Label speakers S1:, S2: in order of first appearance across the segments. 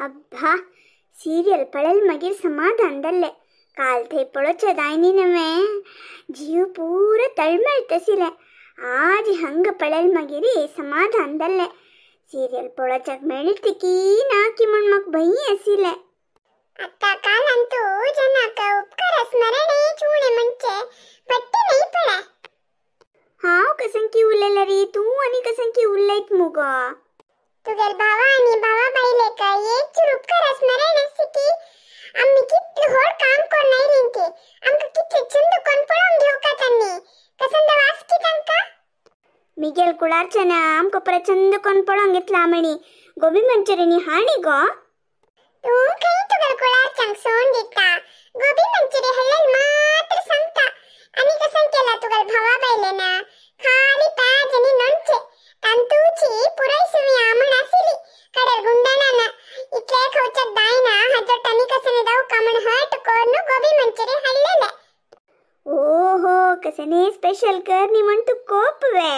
S1: अब्बा सीरियल पळयल मागीर समाधान जाल्लें. काल थंय पळोवचें जायनी नवें जीव पुरो तळमळत आशिल्लें. आज हंग पळयल मागीर समाधान जाल्लें. सिरियल पळोवच्याक मेळटी की ना की म्हूण म्हाका भंय आशिल्लें.
S2: आतां कालांतू जनाक उपकार स्मरणेच उणें म्हणचे पट्टे नाही पडे.
S1: हांव कसंकी उलयलां रे, तूं आनी कसंकी उलयत मुगो.
S2: तुगेल भावा आनी भावा बायलेक एक चूर उपकार स्मरण आसता की आमी कितलें व्हड काम करून आयलीं ती, आमकां कितलें चंद कोण पळोवन घेवका तांणी, कसंद वास की तांकां.
S1: मिगेल कुळारचें ना आमकां प्रचंड कोण पळोवंक घेतला म्हणी गोबी मंचुरियन हाणी गो.
S2: तूं खंय तुगेल कुळारच्यांक सोण दिता, गोबी मंचुरियन हाडल्यार मात्र सांगता. आनी कसं केला तुगेल भावा बायलेन, खाली प्याज आनी लोणचें तांतूची पुराय सुवी म्हण आशिल्ली कडेर गुंडणान इतलें खावच्याक जायना हाजो आनी कसं जावका म्हण हट करून गोबी मंचुरियन हाडलेलें.
S1: ओहो कसने स्पेशल कर न्ही म्हण तूं कोप वे.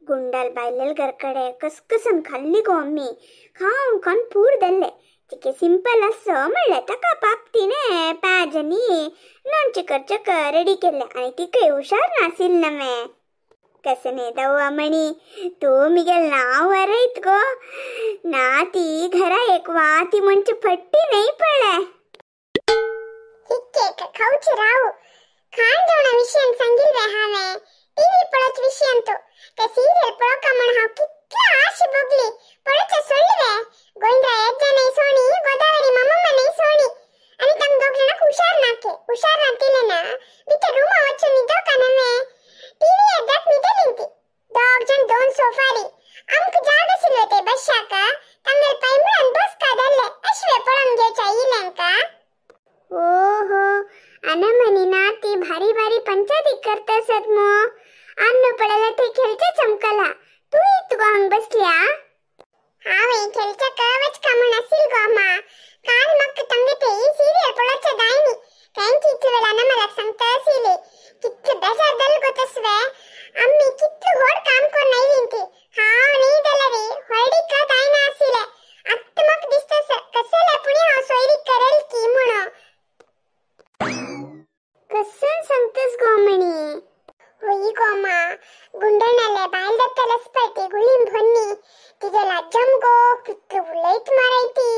S1: गुंडाल बायलेल घरकडे कसकसन खाल्ली गो आमी, खावन खावन पूर जाल्लें. चिके सिंपल आसो म्हणलें ताका पापतीने प्याज आनी लोणचें करचें रेडी केल्लें आनी तिकय हुशार नाशिल्लें नवें. कसने दवा म्हणी तूं मिगेल नांव वरयत गो ना ती घरा एक वाती म्हणचे फट्टी नाही पळय.
S2: हिक्केक खावची राव खाण जेवणा विशयान सांगिल्लें हांवें, टीव्ही पळोवच विशयान तूं ते सिरियल पळोवका म्हण हांव कितले आश भोगली, पळोवचें सोडलें. गोविंदराय येज्जानय सोणी, गोदावरी मामम्मानय सोणी आनी तांकां दोग जाणांक हुशार नाके हुशार नातिलें ना भितर रुमा वचून न्हिदोवका नवें. टीव्ही येद्दाक न्हिदलीं ती दोग जाण दोन सोफारी, आमकां जाग आशिल्लो ते बश्याक तांगेले पांय मुळान बसका धरले अशें पळोवन घेवच्या इल्यांका.
S1: ओहो अनमनी ना ती भारी भारी पंचायती करता आसत मो. अन्न पळयल्यार थंय खेळचें चमकला, तूं येत गो हांग बसल्या.
S2: हांवें खेळच्याक वचका म्हण आशिल्लें गो अम्मा. काल म्हाका तांगे ते सिरियल पळोवचें जायनी तेंची इतले वेळ अनमलाक सांगता आशिल्ली. कितलें बेजार जालें गो तसवें, आमी कितलें व्हड काम करून आयलीं ती, हांव न्ही जाल्यार व्हडीक जायना आशिल्लें. आतां म्हाका दिसता कसलें पुणी हांव सोयरीक करेल की म्हणून.
S1: कसन सांगतस गो म्हणी.
S2: होय गो अम्मा, गुंडणाले बायल जातालें पळय गुळीम भन्नी, तिगेला जम गो कितलें उलयत मारय ती.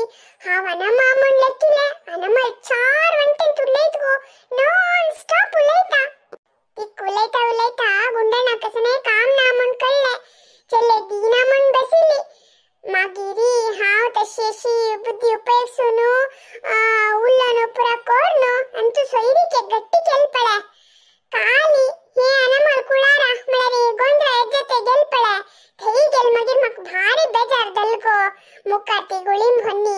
S2: हांव अनमा म्हण लेखिलें, अनमल चार वण्टेंत उलयत गो, नॉन स्टॉप उलयता. तिका उलयता उलयता गुंडणा कसलें काम ना म्हण कळ्ळें, चेल्ले दिना म्हण बशिल्ली. मागीर हांव तशी अशी बुद्धी उपयोगसून उलोवन पुरा करून आनी तूं सोयरीक एक गट्टी केली पळय. काली हे अनमल कुळारा म्हळ्यार गोंदरा येज्जाते गेल पळय, थंय गेल मागीर म्हाका भारी बेजार जालो गो. मुखार ती गुळीम भन्नी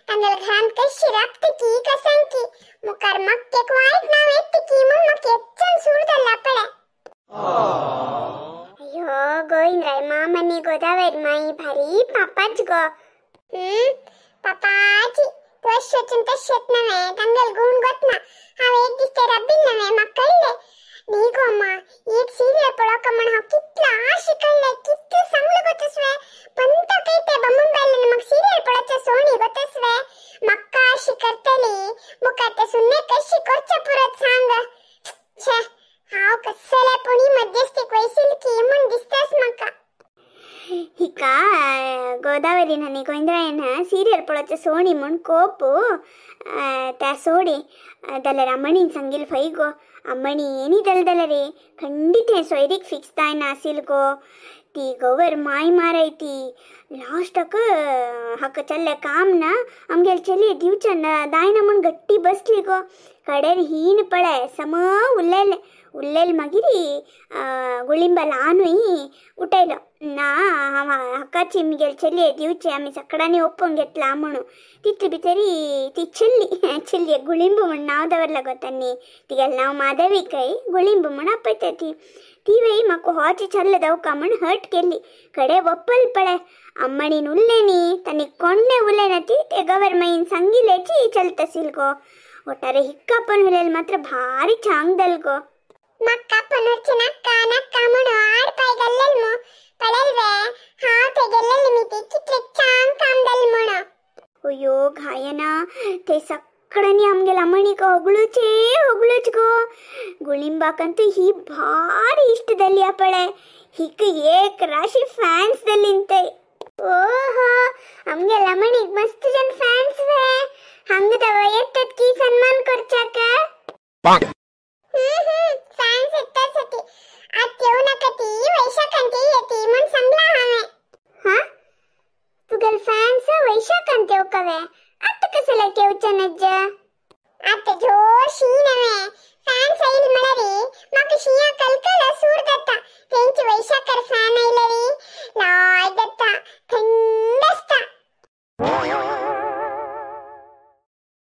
S2: तांगेल्या घरांत कशी राबता की कसंकी, मुखार म्हाका एक वायट नांव येता की म्हूण म्हाका येच्च्यान सूर जाल्ला पळय.
S1: अयो गोविंदराय माम आनी गोदावरी माई भारी पापाच गो.
S2: पापाची तूं अशें वचून तशेंच नवें तांगेल गूण गोतना हांव एक दीस ते राबिल्लें नवें म्हाका कळ्ळें. न्ही गो अम्मा, एक सिरियल पळोवका म्हण हांव कितलें आश कळ्ळें, कितलें सांगलें गो तसवें. पंत खंय ते बामूण बायलेन म्हाका सिरियल पळोवचें सोणी गो तसवें. म्हाका अशी करतली मुखार ते सुन्नेक कशी करचें पुरत सांग. छे हांव कसलें पुणी मध्यस्थीक वयशील की म्हूण दिसताच म्हाका.
S1: हिका गोदावरीन आनी गोविंदरायन सिरियल पळोवचें सोणी म्हूण कोप त्या सोडी जाल्यार अम्मणीन सांगिल्लें फय गो. अम्मणी एनी जालें जाल्यार खंडीत हें सोयरीक फिक्स जायना आशिल्लें गो. ती गवर माय मारय ती लास्टाक हाका चल्लें काम ना आमगेले चलये दिवचें ना जायना म्हूण गट्टी बसली गो. कडेर हीण पळय सम उलयलें उलयलें मागीर गुळिंबा ल्हानूय उठयलो ना हांव हाकाची मिगेले चलये दिवचें आमी सगळ्यांनी ओपून घेतलां म्हणून. तितली भितरी ती चेल्ली चेल्ली गुळिंब म्हूण नांव दवरलां गो तांणी, तिगेलें नांव माधवी खंय गुळिंब म्हूण आपयता ती. ती वेळी म्हाका होच चल्ले दवका म्हूण हट केल्ली. कडे वप्पल पळय अम्मणीन उल्लें न्ही तांणी कोण्णें उलयना ती ते गवर माईन सांगिल्ल्याची चलता आशिल्ली गो. ಒಟ್ಟಾರೆ ಹಿಕ್ಕಪ್ಪನ ಹುಲೆಯಲ್ಲಿ ಮಾತ್ರ ಭಾರಿ ಚಾಂಗ್ ದಲ್ಗೋ.
S2: ಮಕ್ಕ ಪನರ್ಚಿ ನಕ್ಕ ನಕ್ಕ ಮುಣು ಆಡ್ಪಾಯಿ ಗಲ್ಲೆಲ್ಮು ಪಳೆಲ್ವೆ ಹಾವ್ ತೆಗೆಲ್ಲೆಲ್ ಮಿತಿ ಕಿತ್ಲೆ ಚಾಂಗ್ ಕಾಮ್ದಲ್ ಮುಣು.
S1: अयो घायना ते सगळ्यांनी आमगेला मणीक ಹೊಗಳುಚೇ ಹೊಗಳುಚ್ ಗೋ. ಗುಳಿಂಬಾಕಂತೂ ಹಿ ಭಾರಿ ಇಷ್ಟದಲ್ಲಿ ಅಪಳೆ ಹಿಕ್ ಏಕ್ ರಾಶಿ ಫ್ಯಾನ್ಸ್ ದಲ್ಲಿಂತೆ. ಓಹೋ ಅಮ್ಗೆಲ್ಲ ಮಣಿಗ್ ಮಸ್ತ್ ಜನ ಫ್ಯಾನ್ಸ್ ವೇ ಹಂಗದವ ಎತ್ತತ್ಕಿ ಸನ್ಮಾನ್ ಕೊರ್ಚಾಕ.
S2: ಫ್ಯಾನ್ಸ್ ಎತ್ತಸತಿ आत येऊ नका ती वैशाखांती येती म्हण सांगला हांवें.
S1: हा तुगेल फ्यान्स वैशाखांत येवकवे आतां कसं येवचें.